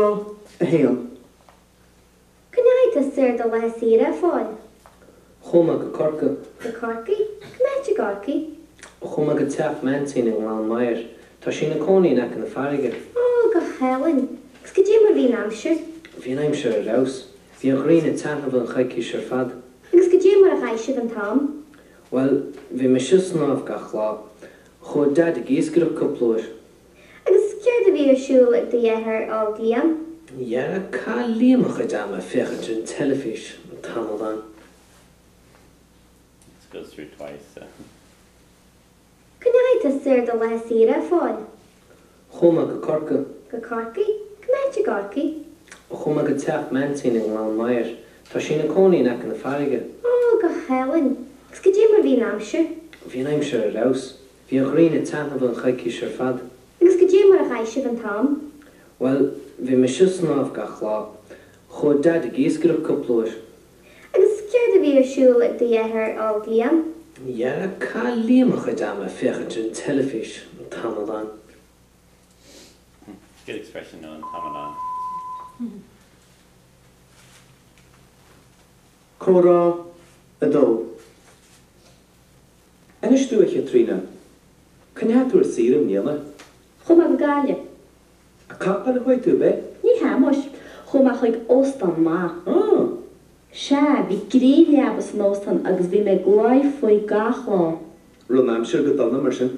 Comhrá 1. Cá ndeachaigh tú saor do laetha saoire, a Phóil? Chuaigh mé go Corcaigh. Go Corcaigh? Cá háit i gCorcaigh? Chuaigh mé go teach m'aintín i nGleann Maghair. Tá sí ina cónaí in aice na farraige. Ó, go hálainn! Agus cad é mar bhí an aimsir? Bhí an aimsir ar fheabhas. Bhí an ghrian ag taitneamh an choicís ar fad. Agus cad é mar a chaith sibh an t-am? Bhuel, bhí mise ag snámh gach lá. Chuaigh Daid ag iascaireacht cúpla uair. Agus céard a bhí ar siúl ag do dheartháir óg Liam? Dhera, chaith Liam a chuid ama ag féachaint ar an teilifís, an t-amadán. This goes through twice, so. Cá ndeachaigh tú saor do laetha saoire, a Phóil? Chuaigh mé go Corcaigh. Go Corcaigh? Cá háit i gCorcaigh? Chuaigh mé go teach m'aintín i nGleann Maghair. Tá sí ina cónaí in aice na farraige. Ó, go hálainn! Agus cad é mar bhí an aimsir? Bhí an aimsir ar fheabhas. Bhí an ghrian ag taitneamh an choicís ar fad. Agus cad é mar a chaith sibh an t-am? Bhuel, bhí mise ag snámh gach lá. Chuaigh Daid ag iascaireacht cúpla uair. Agus céard a bhí ar siúl ag do dheartháir óg Liam? Dhera, chaith Liam a chuid ama ag féachaint ar an teilifís, an t-amadán. Good expression though, an t-amadán. Comhrá 2. Inis domh, a Chaitríona, cá ndeachaigh tú ar saoire i mbliana? Chuaigh mé go Gaillimh. Ag campáil a chuaigh tú, ab ea? Ní hea, muis. Chuaigh mé chuig óstán maith. Á! Sea, bhí gréinleaba san óstán agus bhí mé ag luí faoi gach lá. Raibh an aimsir go dona, mar sin?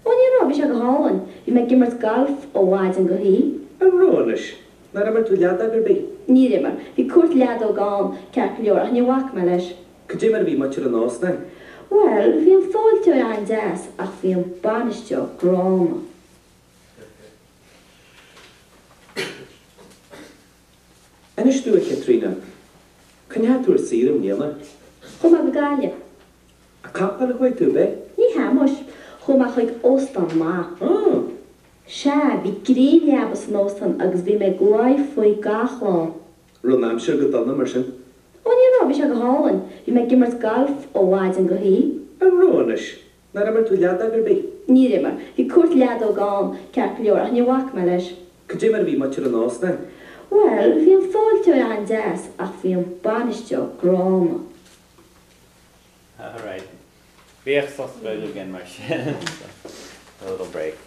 Ó, ní raibh, bhí sé go hálainn. Bhí mé ag imirt gailf ó mhaidin go hoíche. An raibh anois? Nár imir tú leadóg ar bith? Níor imir. Bhí cúirt leadóg ann, ceart go leor, ach ní bhac mé leis. Cad é mar a bhí muintir an óstáin? Bhuel, bhí an fáilteoir an-deas ach bhí an bainisteoir gránna. Inis domh, a Chaitríona, cá ndeachaigh tú ar saoire i mbliana? Chuaigh mé go Gaillimh. Ag campáil a chuaigh tú, ab ea? Ní hea, muis. Chuaigh mé chuig óstán maith. Á! Sea, bhí gréinleaba san óstán agus bhí mé ag luí faoi gach lá. Raibh an aimsir go dona, mar sin? Ó, ní raibh, bhí sé go hálainn. Bhí mé ag imirt gailf ó mhaidin go hoíche. An raibh anois? Nár imir tú leadóg ar bith? Níor imir. Bhí cúirt leadóg ann, ceart go leor, ach níor bhac mé leis. Cad é mar a bhí muintir an óstáin? Bhuel, bhí an fáilteoir an-deas ach bhí an bainisteoir gránna. Alright. Bíodh sos beag againn mar sin. A little break.